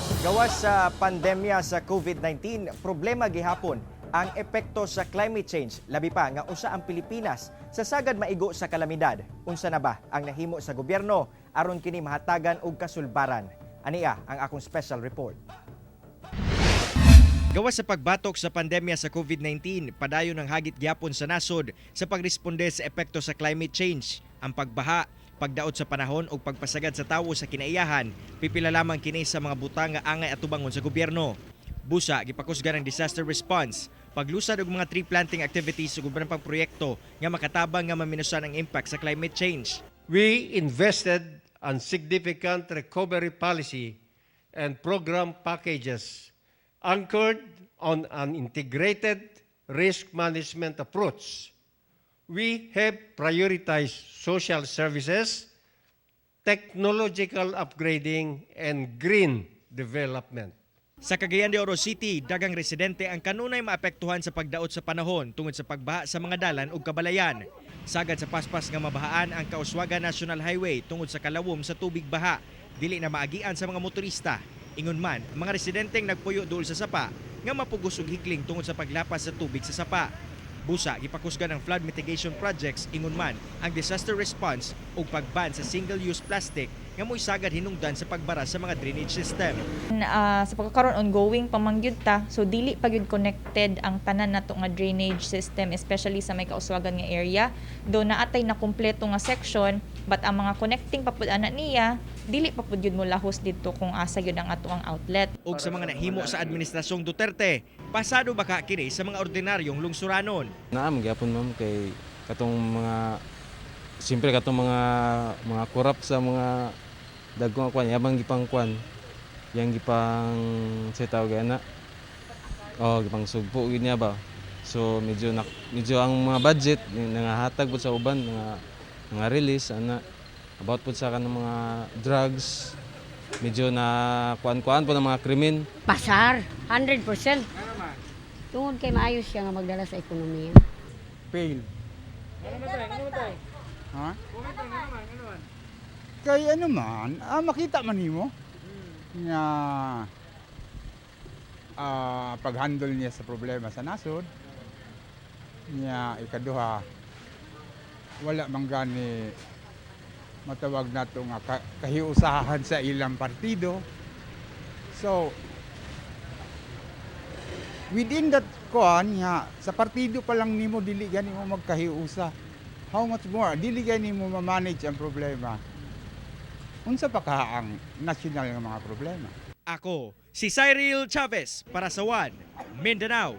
Gawas sa pandemya sa COVID-19, problema gihapon ang epekto sa climate change. Labi pa nga usa ang Pilipinas sa sagad maigo sa kalamidad. Unsa na ba ang nahimo sa gobyerno aron kini mahatagan og kasulbaran? Ania ang akong special report. Gawas sa pagbatok sa pandemya sa COVID-19, padayon ang hagit gyapon sa nasod sa pagresponde sa epekto sa climate change. Ang pagbaha, pagdaot sa panahon ug pagpasagad sa tawo sa kinaiyahan, pipila lamang kini sa mga butang nga angay atubangon sa gobyerno. Busa, gipakusgan ang disaster response, paglusad og mga tree planting activities ug uban pang proyekto nga makatabang nga maminusan ang impact sa climate change. We invested on significant recovery policy and program packages anchored on an integrated risk management approach. We have prioritized social services, technological upgrading, and green development. Sa Cagayan de Oro City, daghang residente ang kanunay maapektuhan sa pagdaot sa panahon tungod sa pagbaha sa mga dalan ug kabalayan. Sagad sa paspas nga mabahaan ang Kauswagan National Highway tungod sa kalawom sa tubig baha, dili na maagian sa mga motorista. Ingon man, ang mga residenteng nagpuyo duol sa sapa nga mapugos og hikling tungod sa paglapas sa tubig sa sapa. Busa, gipakusgan ang flood mitigation projects, ingon man ang disaster response ug pagban sa single-use plastic nga mo'y sagad hinungdan sa pagbara sa mga drainage system. Sa pagkakaroon, ongoing pa man gyud ta, so dili pa gyud connected ang tanan nato nga drainage system, especially sa may Kauswagan nga area do. Naatay na kumpleto nga section, but ang mga connecting pa pud ana niya, dili pa pud gyud mo lahos didto kung asa gyud ang ato ang outlet. Ug sa mga nahimo sa administrasyong Duterte, pasado baka kini sa mga ordinaryong lungsuranon? Naa man gyapon, ma'am, kay katong mga siyempre katong mga korap sa mga dagkong kwan yabang gipang kwan yang gipang sa tawag ana, oh, gipang sugpo gyud niya ba. So medyo na, medyo ang mga budget nangahatag pud sa uban mga release ana about pud sa kanang mga drugs, medyo na kuan-kuan po ng mga krimen. Pasar, 100%. Tungod kay maayo siya nga magdala sa ekonomiya. Fail. Ha? Kay ano man, makita man nimo nga pag-handle niya sa problema sa nasod. Niya ikaduha, wala man gani matawag nato nga kahiusahan sa ilang partido. So, within that kuan nga sa partido pa lang nimo dili gani mo magkahiusa. How much more dili gani mo ma-manage ang problema? Unsa pa ka ang national nga mga problema? Ako, si Cyril Chavez para sa One Mindanao.